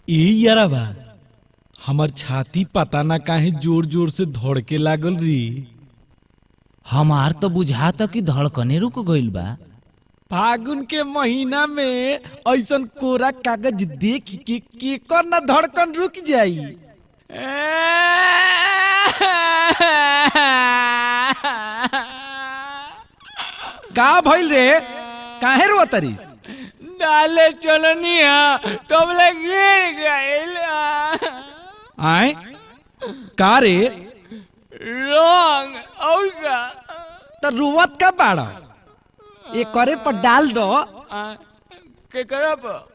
ए याराबा, हमर छाती पता ना काहे जोर जोर से धड़के लागल री। हमार तो बुझाता कि धड़कने रुक गइल बा। फागुन के महीना में ऐसन कोरा कागज देख के केकर ना धड़कन रुक जाई। का भइल रे, काहे रोतरीस? डाले चलनिया तबले गिर गइल। आए का रे? रंग और का त रुवत का बाड़ा, ये करे पर डाल दो। केकरा पर?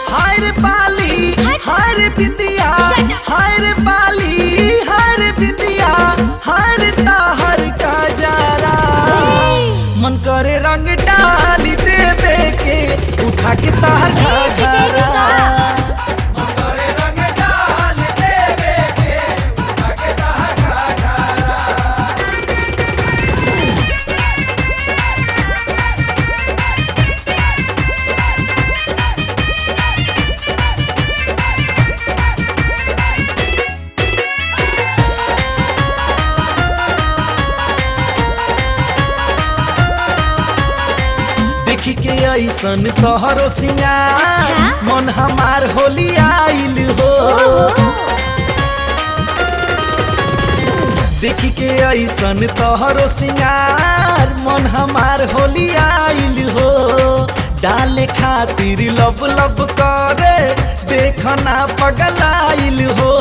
हाय रे पाली, हाय रे बिंदिया, हाय रे पाली, हाय रे बिंदिया, हाय रे ताहर का जारा। मन करे रंग डाली देवे के उठा के ताहर घाघरा। मन करे रंग डाली देवे के उठा के ताहर घाघरा। देखी के ऐसन तोहरो सिंगार, अच्छा? मन हमार होली आइल हो। देखी के ऐसन तोहरो सिंगार, मन हमार होली आइल हो। डाले खातिर लब लब करे देखना पगलाइल हो।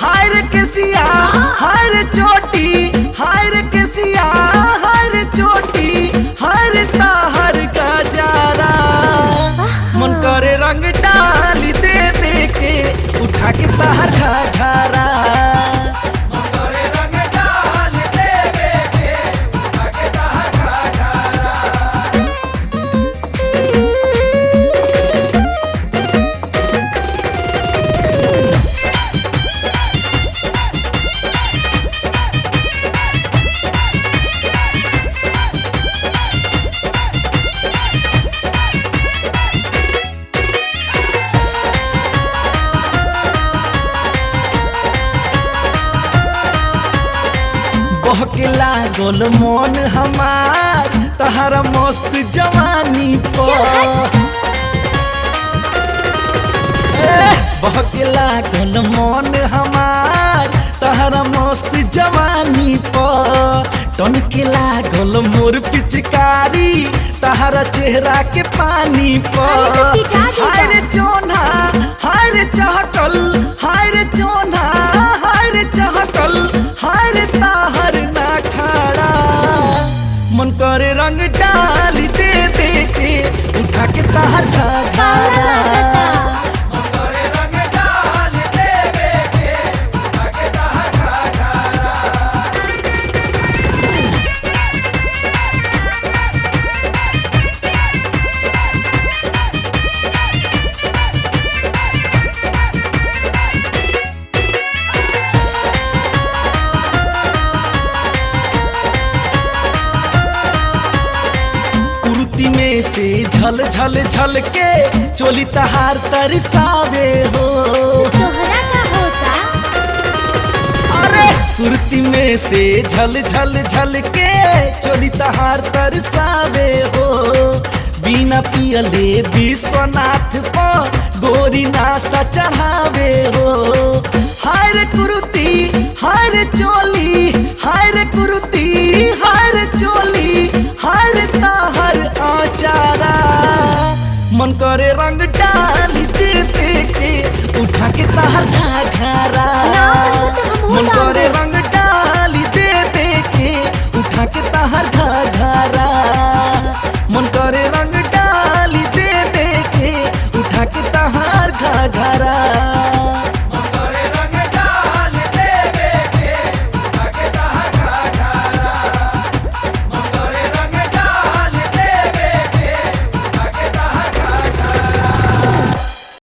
हाय रे केसिया, हाय रे चोटी, हाय रे केसिया, हाय रे चोटी, हाय रे ताहर का जारा। मन करे रंग डाली देवे के उठा के ताहर घाघरा। मन करे रंग डाली देवे के उठा के ताहर घाघरा। बहके लागल मन हमार तहरा मस्त जवानी पर। बहके लागल मन हमार तहरा मस्त जवानी पर। टनके लागल मोर पिचकारी तहरा चेहरा के पानी अरे पर। तो पिटा दे हाय रे जा। चोन्हा, हाय रे चहकल, हाय रे चोन्हा, हाय रे चहकल, हाय रे ताहर ना खाड़ा। मन करे रंग डाली देवे के उठा के ताहर घाघरा। मन करे रंग डाली देवे के उठा के ताहर घाघरा। कुर्ती में से झल झल झल के चोली तहार तरसावे हो। तोहरा का होता? अरे कुर्ती में से झल झल झल के चोली तहार तरसावे हो। बिना पियले विश्वनाथ पर गोरी नासा चढ़ावे हो। हाय रे कुर्ती, हाय रे चोली, हाय रे कुर्ती, हाय रे चोली, हाय रे ताहर आचारा। मन करे रंग डाली देवे के उठा के ताहर घाघरा।